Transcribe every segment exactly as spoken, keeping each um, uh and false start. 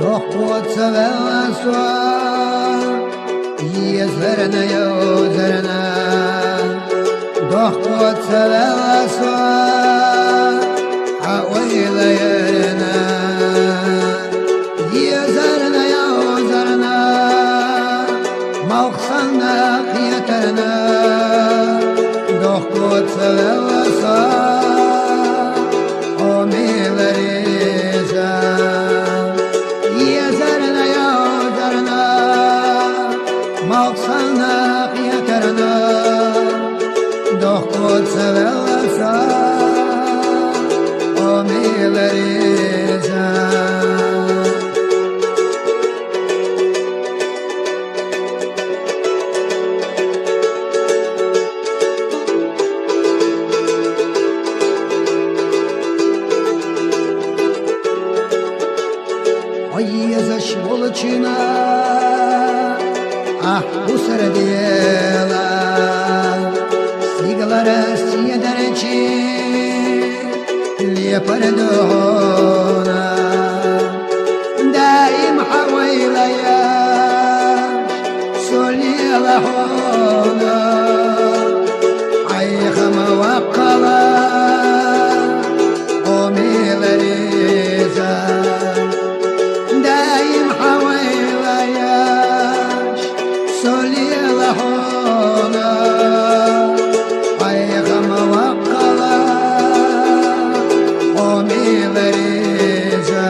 Дохкъоцавелла со езарна, йозарна, дохкъоцавелла со хьа ойлаярна. Езарна, йозарна, малх санна кхетарна, дохкъоцавелла со, о мела Реза. Езарна, йозарна, малх санна кхетарна, дохкъоцавелла со, о мела Реза. Ой, езаш волчина, ахь бусар дела, сигалара седарчи лепар дона. Даим хьа ойлаяш со лела хьона, хьайха ма ваккхала, о мела Реза. Даим хьа ойлаяш со лела хьона, хьайха ма ваккхала, о мела Реза.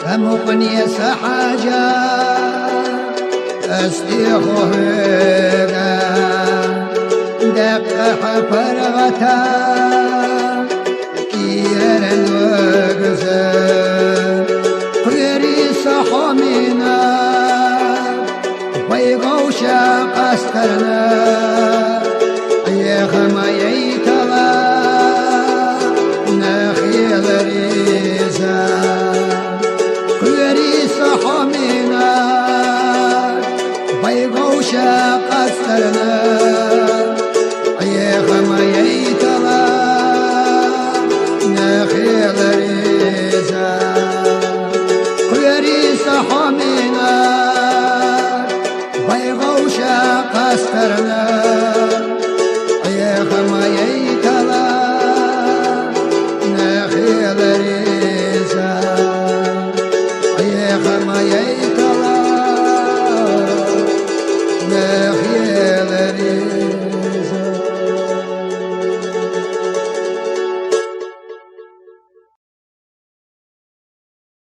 Ца мукъане са хьажа, ас тӀехьа хьоьга, даккха хьа паргӀата, кийрара ногза.